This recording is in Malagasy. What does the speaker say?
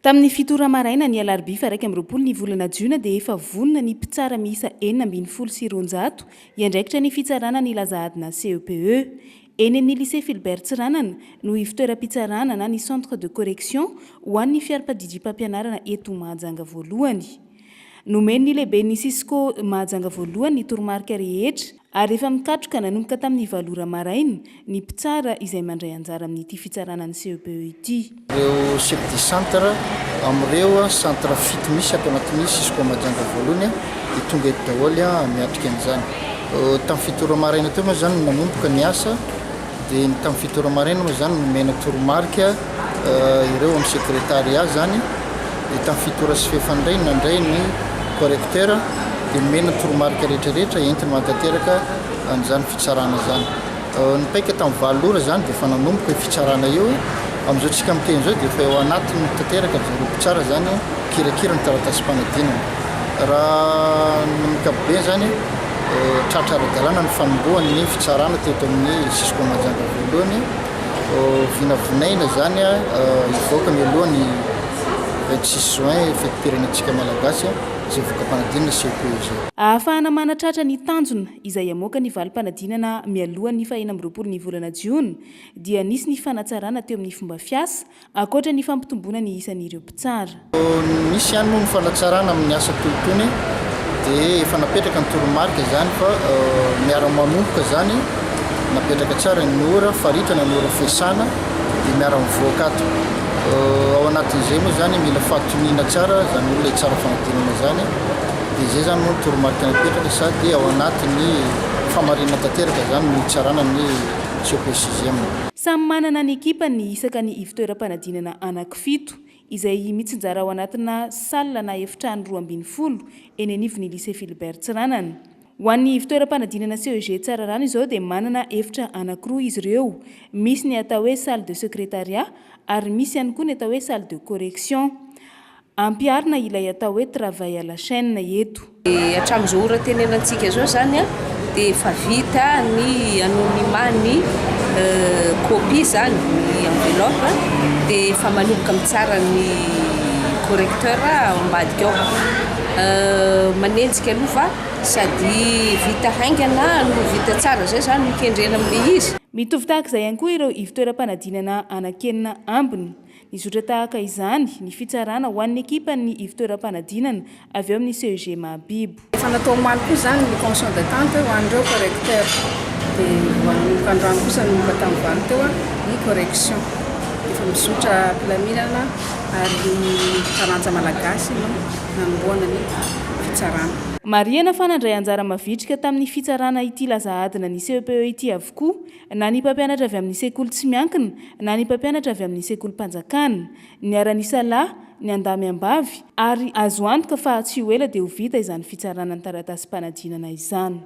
Tamin'ny 7 ora maraina ny alarobia faha 21 ny volana jiona dia efa vonona ny mpitsara miisa 216 hiandraikitra ny fitsarana ny laza adina CEPE. Eny amin'ny Lycée Philbert Tsiranana no ivotoeram-pitsarana na ny Centre de correction ho an'ny fiarpadidiam-pampianarana eto Mahajanga voalohany. Nomen'ny lehiben'ny Cisco Mahajanga voalohany ny toromarika rehetra ary efa mikatroka nanomboka tamin'ny valo ora maraina ny mpitsara izay mandray anjara amin'ity fitsarana ny CEPE ity. Ireo chef de centre amin'ireo centre fito misy ato anatin'ny Cisco Mahajanga voalohany dia tonga eto daholo miatrika an'izany. Tamin'ny 7 ora maraina teo moa izany no nanomboka ny asa dia ny tamin'ny 7 ora maraina moa izany nomena toromarika ireo amin'ny secrétariat izany. Dia tamin'ny 7 ora sy fahefany indray nandray ny correcteur dia nomena ny toromarika rehetra rehetra entiny manatanteraka an'izany fitsarana izany. Ny paika tamin'ny 8 ora izany dia efa nanomboka io fitsarana io. Amin'izao tsika miteny izao dia efa eo anatiny tanteraka ry zareo mpitsara izany mikirakira ny taratasim-panadinana. Raha ny ankapobeny izany tratra ara-dalàna ny fanombohan'ny fitsarana teto amin'ny Cisco Mahajanga voalohany. Vinavinaina izany hivoaka mialoha ny 26 juin fetim-pirenentsika malagasy izay voka-panadinana CEPE izay. Ahafahana manatratra ny tanjona izay hamoaka ny valim-panadinana mialohan'ny faha-26 ny volana jiona dia nisy ny fanatsarana teo amin'ny fomba fiasa Ankoatra ny fampitomboana ny isan'ireo mpitsara. Misy ihany moa ny fanatsarana amin'ny asa toy itony dia efa napetraka ny toromarika izany fa miara-manomboka izany, napetraka tsara ny ora, faritana ny ora fiasana dia miara-mivoaka ato. Ao anatin'izay moa izany mila fahatoniana tsara izany olona hitsara fanadinana izany dia izay izany moa ny toromarika napetraka sady ao anatin'ny fahamarinana tanteraka izany no hitsarana ny CEPE sixième. Samy manana ny ekipany ny isaka ny ivontoeram-panadinana anankifito, izay mitsinjara ao anatina salle na efitrano 12 eny anivon'ny Lycée Philbert Tsiranana. Ho an'ny ivontoeram-panadinana CEG Tsararano izao dia manana efitra anankiroa izy ireo, misy ny atao hoe salle de secrétariat ary misy ihany koa ny atao hoe salle de correction. Ampiharina ilay atao hoe travail à la chaîne eto. Dia hatramin'izao ora tenenantsika izao izany dia efa vita ny anonymat ny copie izany, ny enveloppe, dia efa manomboka mitsara ny correcteur ao ambadika ao. Manenjika aloha fa sady vita haingana no vita tsara, izay izany no kendrena amin'ilay izy. Mitovy tahaka izay ihany koa ireo ivontoeram-panadinana anankenina ambiny. Nizotra tahaka izany ny fitsarana ho an'ny ekipan'ny ivontoeram-panadinana avy ao amin'ny CEG Mahabibo. Efa natao omaly koa izany ny convention d'attente ho an'ireo correcteurs. Dia nanomboka androany kosa nanomboka tamin'ny 8 teo ny correction. Efa mizotra am-pilaminana ary ny taranja malagasy no nanombohana ny fitsarana. Marihana fa nandray anjara mavitrika tamin'ny fitsarana ity laza adina ny CEPE ity avokoa Na ny mpampianatra avy amin'ny sekoly tsy miankina na ny mpampianatra avy amin'ny sekolim-panjakana. Niara-nisalahy, niandahy miambavy, ary azo antoka fa tsy ho ela dia ho vita izany fitsarana ny taratasim-panadinana izany.